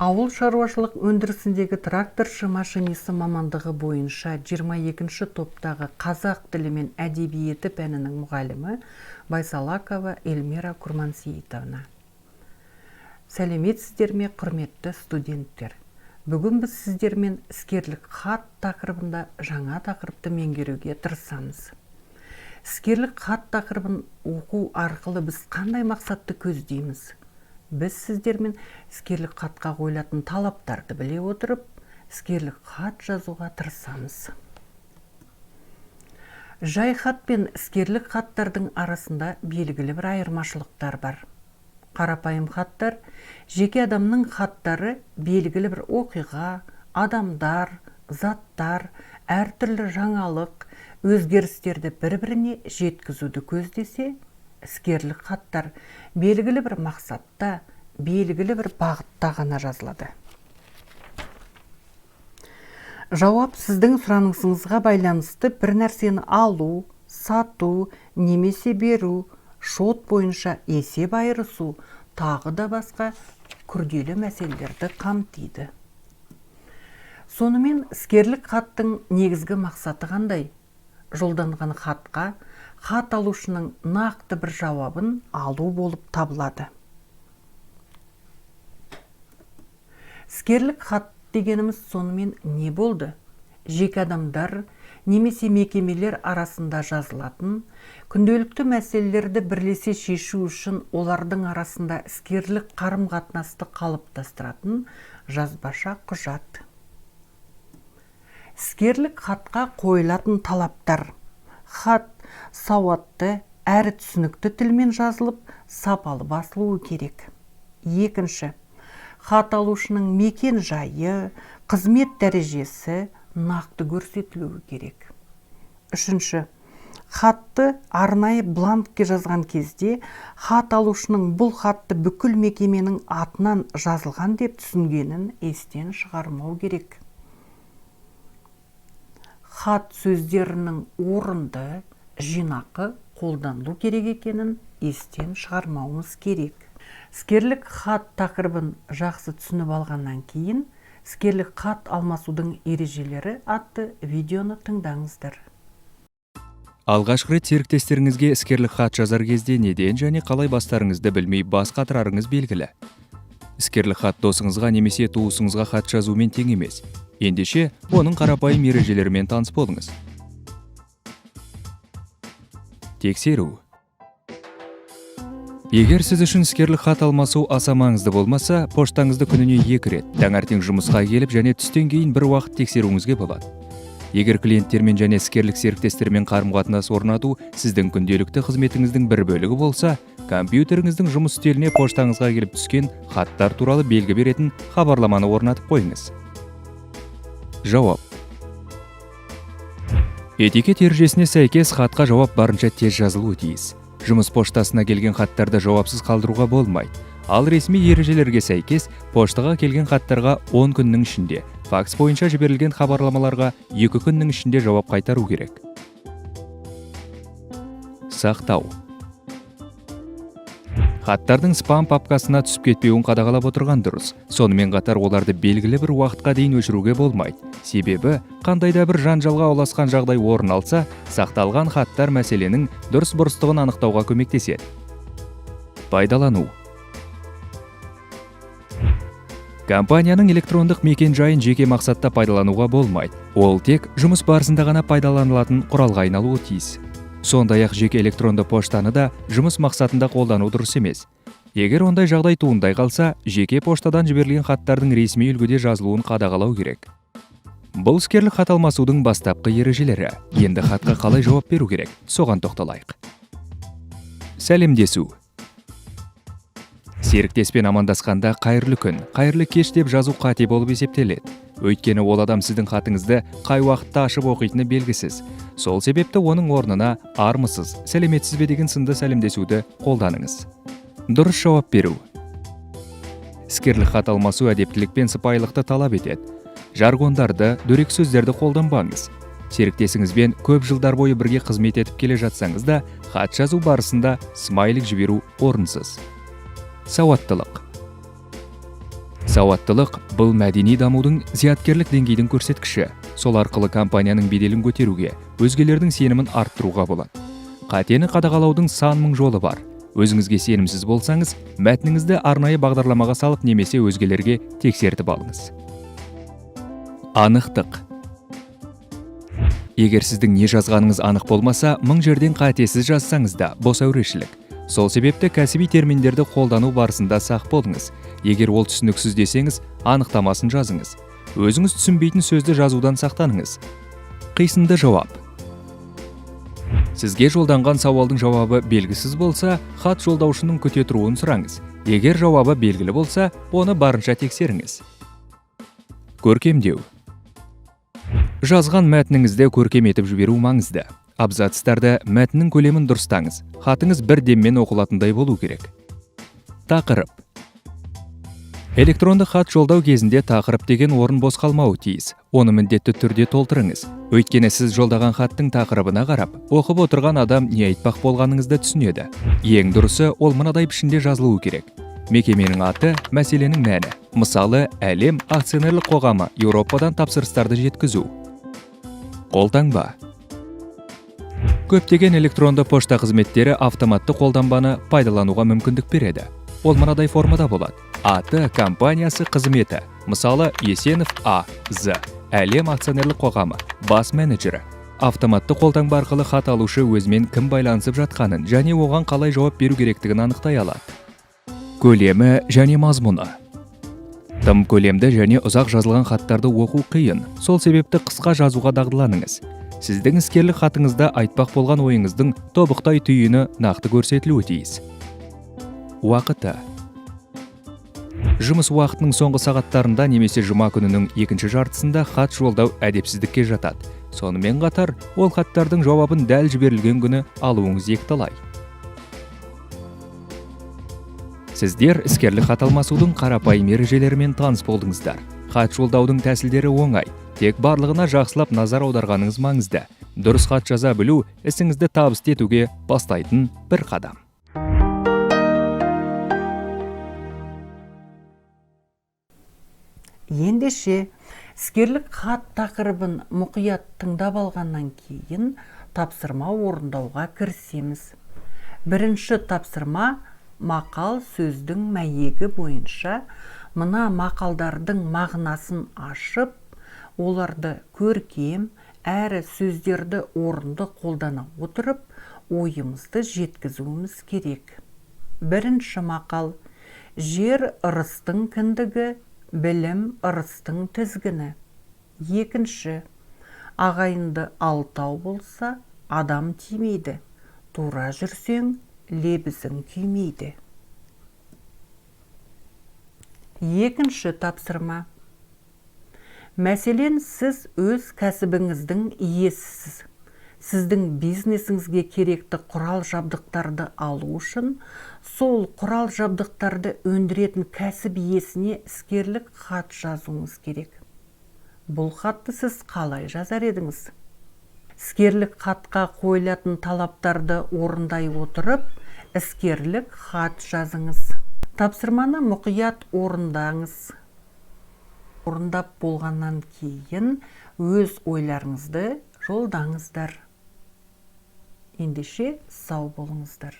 Ауыл шаруашылық өндірісіндегі тракторшы машинисі мамандығы бойынша 22-ші топтағы қазақ тілі мен әдебиеті пәнінің мұғалімі Байсалакова Эльмира Курмансейітовна. Сәлеметсіздер ме, құрметті студенттер? Бүгін біз сіздермен іскерлік хат тақырыбында жаңа тақырыпты меңгеруге тырысамыз. Іскерлік хат тақырыбын оқу арқылы біз қандай мақсатты көздейміз? Біз сіздермен іскерлік хатқа қойылатын талаптарды біле отырып, іскерлік хат жазуға тырысамыз. Жай хат пен іскерлік хаттардың арасында белгілі бір айырмашылықтар бар. Қарапайым хаттар, жеке адамның хаттары белгілі бір оқиға, адамдар, заттар, әртүрлі жаңалық, өзгерістерді бір-біріне жеткізуді көздесе, іскерлік хаттар белгілі бір мақсатта, белгілі бір бағытта ғана жазылады. Жауап сіздің сұранысыңызға байланысты бір нәрсені алу, сату немесе беру, шот бойынша есеп айырысу, тағы да басқа күрделі мәселелерді қамтиды. Сонымен іскерлік хаттың негізгі мақсаты қандай? Жолданған хатқа хат алушының нақты бір жауабын алу болып табылады. Іскерлік хат дегеніміз сонымен не болды? Жеке адамдар немесе мекемелер арасында жазылатын, күнделікті мәселелерді бірлесе шешу үшін олардың арасында іскерлік қарым-қатынасты қалыптастыратын жазбаша құжат. Іскерлік хатқа қойылатын талаптар. Хат сауатты әрі түсінікті тілмен жазылып, сапалы басылуы керек. Екінші, хат алушының мекен жайы, қызмет дәрежесі нақты көрсетілуі керек. Үшінші, хатты арнайы бланкке жазған кезде хат алушының бұл хатты бүкіл мекеменің атынан жазылған деп түсінгенін естен шығармау керек. Хат сөздерінің орынды, жинақы қолданылу керек екенін естен шығармауымыз керек. Іскерлік хат тақырыбын жақсы түсініп алғаннан кейін, іскерлік хат алмасудың ережелері атты видеоны тыңдаңыздар. Алғашқы рет серіктестеріңізге іскерлік хат жазар кезде неден және қалай бастарыңызды білмей бас қатырарыңыз белгілі. Іскерлік хат досыңызға немесе туысыңызға хат жазумен тең емес. Ендеше, оның қарапайым ережелерімен таныс болыңыз. Тексеру. Егер сіз үшін іскерлік хат алмасу аса маңызды болмаса, поштаңызды күніне 2 рет, таңертең жұмысқа келіп және түстен кейін бір уақыт тексеруіңізге болады. Егер клиенттермен және іскерлік серіктестермен қарым-қатынас орнату сіздің күнделікті қызметіңіздің бір бөлігі болса, компьютеріңіздің жұмыс үстеліне поштаңызға келіп түскен хаттар туралы белгі беретін хабарламаны орнатып қойыңыз. Жауап. Этикет ережесіне сәйкес хатқа жауап барынша тез жазылуы тиіс. Жұмыс поштасына келген хаттарды жауапсыз қалдыруға болмайды. Ал ресми ережелерге сәйкес поштаға келген хаттарға 10 күннің ішінде, факс бойынша жіберілген хабарламаларға 2 күннің ішінде жауап қайтару керек. Сақтау. Хаттардың спам папкасына түсіп кетпеуін қадағалап отырған дұрыс. Сонымен қатар оларды белгілі бір уақытқа дейін өшіруге болмайды. Себебі қандай да бір жанжалға ұласқан жағдай орын алса, сақталған хаттар мәселенің дұрыс бұрыстығын анықтауға көмектеседі. Пайдалану. Компанияның электрондық мекен-жайын жеке мақсатта пайдалануға болмайды. Ол тек жұмыс барысында ғана пайдаланылатын құралға айналуы тиіс. Сондай-ақ жеке электронды поштаны да жұмыс мақсатында қолдану дұрыс емес. Егер ондай жағдай туындай қалса, жеке поштадан жіберілген хаттардың ресми үлгіде жазылуын қадағалау керек. Бұл іскерлік хат алмасудың бастапқы ережелері. Енді хатқа қалай жауап беру керек? Соған тоқталайық. Сәлемдесу. Серіктеспен амандасқанда қайырлы күн, қайырлы кеш деп жазу қате болып есептеледі. Өйткені ол адам сіздің хатыңызды қай уақытта ашып оқитыны белгісіз. Сол себепті оның орнына армысыз, сәлеметсіз бе деген сынды сәлемдесуді қолданыңыз. Дұрыс жауап беру. Іскерлік хат алмасу әдептілік пен сыпайылықты талап етеді. Жаргондарды, дөрекі сөздерді қолданбаңыз. Серіктесіңізбен көп жылдар бойы бірге қызмет етіп келе жатсаңыз да, хат жазу барысында смайлик жіберу орынсыз. Сауаттылық. Сауаттылық бұл мәдени дамудың зияткерлік деңгейдің көрсеткіші. Сол арқылы компанияның беделін көтеруге, өзгелердің сенімін арттыруға болады. Қатені қадағалаудың сан мың жолы бар. Өзіңізге сенімсіз болсаңыз, мәтініңізді арнайы бағдарламаға салып немесе өзгелерге тексертіп алыңыз. Анықтық. Егер сіздің не жазғаныңыз анық болмаса, мың жерден қатесіз жазсаңыз да бос әурешілік. Сол себепті кәсіби терминдерді қолдану барысында сақ болыңыз. Егер ол түсініксіз десеңіз, анықтамасын жазыңыз. Өзіңіз түсінбейтін сөзді жазудан сақтаныңыз. Қисынды жауап. Сізге жолданған сауалдың жауабы белгісіз болса, хат жолдаушының күте тұруын сұраңыз. Егер жауабы белгілі болса, оны барынша тексеріңіз. Көркемдеу. Жазған мәтініңізді көркем етіп жіберу маңызды. Абзацтарды, мәтіннің көлемін дұрыстаңыз. Хатыңыз бір деммен оқылатындай болу керек. Тақырып. Электронды хат жолдау кезінде тақырып деген орын бос қалмауы тиіс. Оны міндетті түрде толтырыңыз. Өйткені сіз жолдаған хаттың тақырыбына қарап, оқып отырған адам не айтпақ болғаныңызды түсінеді. Ең дұрысы, ол мынадай пішінде жазылуы керек. Мекеменің аты, мәселенің мәні. Мысалы, Әлем акционерлік қоғамы Еуропадан тапсырыстарды жеткізу. Қолтаңба. Көптеген электронды пошта қызметтері автоматты қолтаңбаны пайдалануға мүмкіндік береді. Ол мынадай формада болады. Аты, компаниясы, қызметі. Мысалы, Есенов А. З. Әлем акционерлік қоғамы, бас менеджері. Автоматты қолтаңба арқылы хат алушы өзімен кім байланысып жатқанын және оған қалай жауап беру керектігін анықтай алады. Көлемі және мазмұны. Тым көлемді және ұзақ жазылған хаттарды оқу қиын. Сол себепті қысқа жазуға дағдыланыңыз. Сіздің іскерлік хатыңызда айтпақ болған ойыңыздың тобықтай түйіні нақты көрсетілуі тиіс. Уақыты. Жұмыс уақытының соңғы сағаттарында немесе жұма күнінің екінші жартысында хат жолдау әдепсіздікке жатады. Сонымен қатар, ол хаттардың жауабын дәл жіберілген күні алуыңыз екіталай. Сіздер іскерлік хат алмасудың қарапайым ережелерімен таныс болдыңыздар. Хат жолдаудың тәсілдері оңай. Тек барлығына жақсылап назар аударғаныңыз маңызды. Дұрыс хат жаза білу ісіңізді табысты етуге бастайтын бір қадам. Ендеше, іскерлік хат тақырыбын мұқият тыңдап алғаннан кейін тапсырма орындауға кірісеміз. Бірінші тапсырма мақал сөздің мәйегі бойынша мына мақалдардың мағынасын ашып, оларды көркем әрі сөздерді орынды қолдана отырып, ойымызды жеткізуіміз керек. Бірінші мақал: жер ырыстың кіндігі, білім ырыстың тізгіні. Екінші: ағайынды алтау болса, адам тимейді, тура жүрсең, лебізің күймейді. Екінші тапсырма. Мәселен, сіз өз кәсібіңіздің иесісіз. Сіздің бизнесіңізге керекті құрал-жабдықтарды алу үшін сол құрал-жабдықтарды өндіретін кәсіп иесіне іскерлік хат жазуыңыз керек. Бұл хатты сіз қалай жазар едіңіз? Іскерлік хатқа қойылатын талаптарды орындай отырып, іскерлік хат жазыңыз. Тапсырманы мұқият орындаңыз. Орындап болғаннан кейін өз ойларыңызды жолдаңыздар. Ендеше, сау болыңыздар.